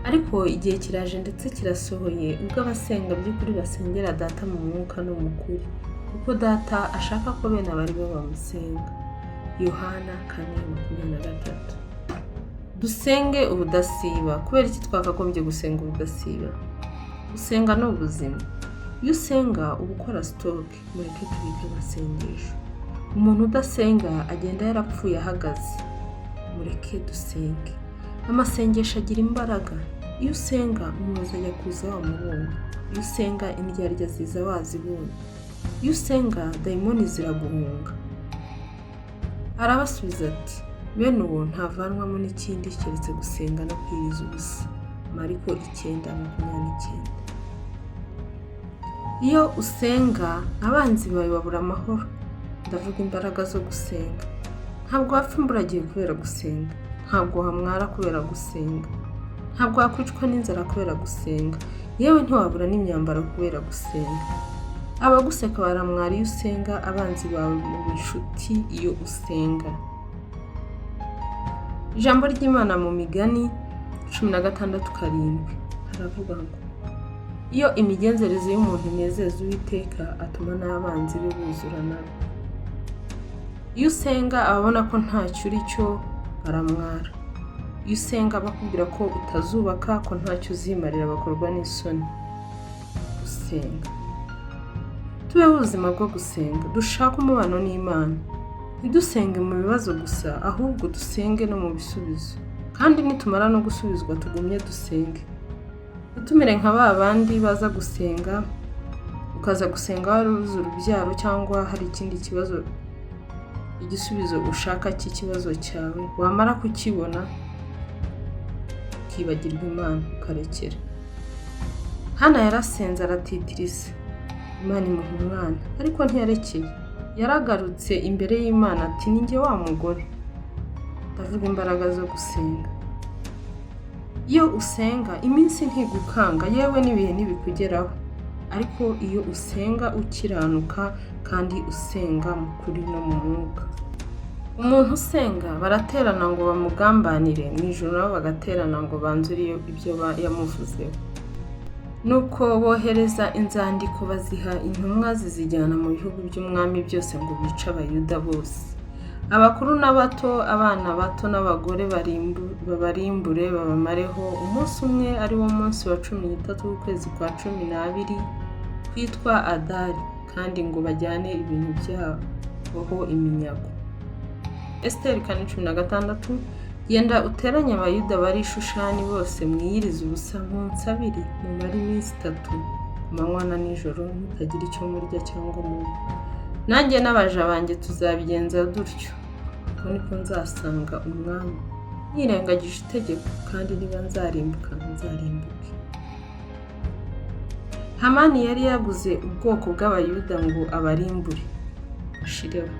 Ariko igihe kiraje ndetse kirasohoye ubwo abasenga by'ukuri basengera Data mu mwuka no mu kuri, kuko Data ashaka ko bene abo ari bo bamusenga. Yohana 4:23. Dusenge ubudasiba. Kubera iki twakagombye gusenga ubudasiba? Gusenga ni ubuzima. Iyo usenga uba ukora stock. Mureke tubike amasengesho. Umuntu udasenga agenda yarapfuye ahagaze. Mureke dusenge. Amasengesho agira imbaraga. Iyo usenga, umurozi ajya kuza wamubonye. Iyo usenga, indyarya ziza wazibonye. Iyo usenga, dayimoni ziraguhunga. Arabasubiza ati: "Bene uwo ntavanwamo n'ikindi keretse gusenga no kwiriza ubusa." Mariko 9:29. Iyo usenga, abanzi bawe babura amahoro. Ndavuga imbaraga zo gusenga. Ntabwo wapfa imburagihe kubera gusenga, ntabwo wamwara kubera gusenga, ntabwo wakwicwa n'inzara kubera gusenga, yewe ntiwabura n'imyambaro kubera gusenga. Abaguseka baramwara iyo usenga. Abanzi bawe mu inshuti iyo usenga. Ijambo ry'Imana mu Migani 16:7 haravuga ngo: "Iyo imigenzereze y'umuntu inezeza Uwiteka, atuma n'abanzi be buzura nawe." Iyo usenga, ababona ko ntacyo uri cyo baramwara. Iyo usenga, bakubwira ko utazubaka, ko ntacyo uzimarira, bakorwa n'isoni. Gusenga, tubeho ubuzima bwo gusenga, dushake umubano n'Imana. Ntidusenge mu bibazo gusa, ahubwo dusenge no mu bisubizo, kandi nitumara no gusubizwa tugumye dusenge. Ntitumere nka ba bandi baza gusenga, ukaza gusenga warubuze urubyaro cyangwa hari ikindi kibazo, igisubizo ushaka cy'ikibazo cyawe, wamara kukibona ukibagirwa Imana, ukarekera. Hana yarasenze, aratitiriza, Imana imuha umwana, ariko ntiyarekeye. Yaragarutse imbere y'Imana ati: "Ni njye wa mugore." Ndavuga imbaraga zo gusenga. Iyo usenga, iminsi ntigukanga, yewe n'ibihe ntibikugeraho, ariko iyo usenga ukiranuka kandi usenga mu kuri no mu mwuka. Umuntu usenga, baraterana ngo bamugambanire, mu ijoro nabo bagaterana ngo banzure ibyo yamuvuzeho. Nuko bohereza inzandiko, baziha intumwa, zizijyana mu bihugu by'umwami byose ngo bice Abayuda bose, abakuru n'abato, abana bato n'abagore, babarimbure, babamareho umunsi umwe, ari wo munsi wa 13 w'ukwezi kwa 12 kwitwa Adari, kandi ngo bajyane ibintu byabo ho iminyago. Esiteri 4:16. "Genda uteranye Abayuda bari i Shushani bose, mwiyirize ubusa, munsabire, mumare iminsi 3 ku manywa na nijoro mutagira icyo murya cyangwa munywa. Nanjye n'abaja banjye tuzabigenza dutyo. Uko niko nzasanga umwami nirengagije itegeko, kandi niba nzarimbuka, nzarimbuke." Hamani yari yaguze ubwoko bw'Abayuda ngo abarimbure bashireho,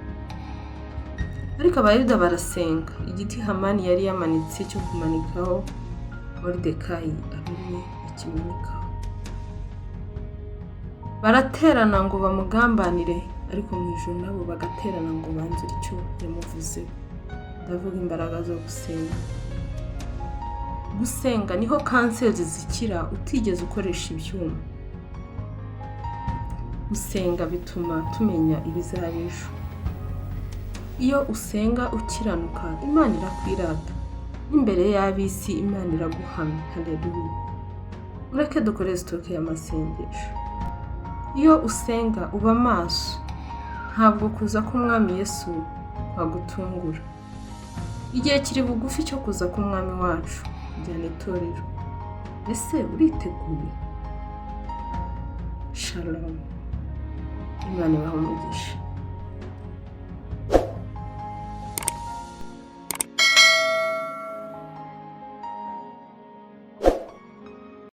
ariko Abayuda barasenga. Igiti Hamani yari yamanitse cyo kumanikaho Moridekayi aba ari we bakimanikaho. Baraterana ngo bamugambanire, ariko mu ijoro nabo bagaterana ngo banzure icyo yamuvuzeho. Ndavuga imbaraga zo gusenga. Gusenga niho kanseri zikira utigeze ukoresha ibyuma. Gusenga bituma tumenya ibizaba ejo. Iyo usenga ukiranuka, Imana irakwirata n'imbere y'ab'isi, Imana iraguhamya. Haleluya! Mureke dukore stock y'amasengesho. Iyo usenga uba maso, ntabwo kuza k'Umwami Yesu kwagutungura. Igihe kiri bugufi cyo kuza k'Umwami wacu kujyana itorero. Ese uriteguye? Shalom, Imana ibahe umugisha.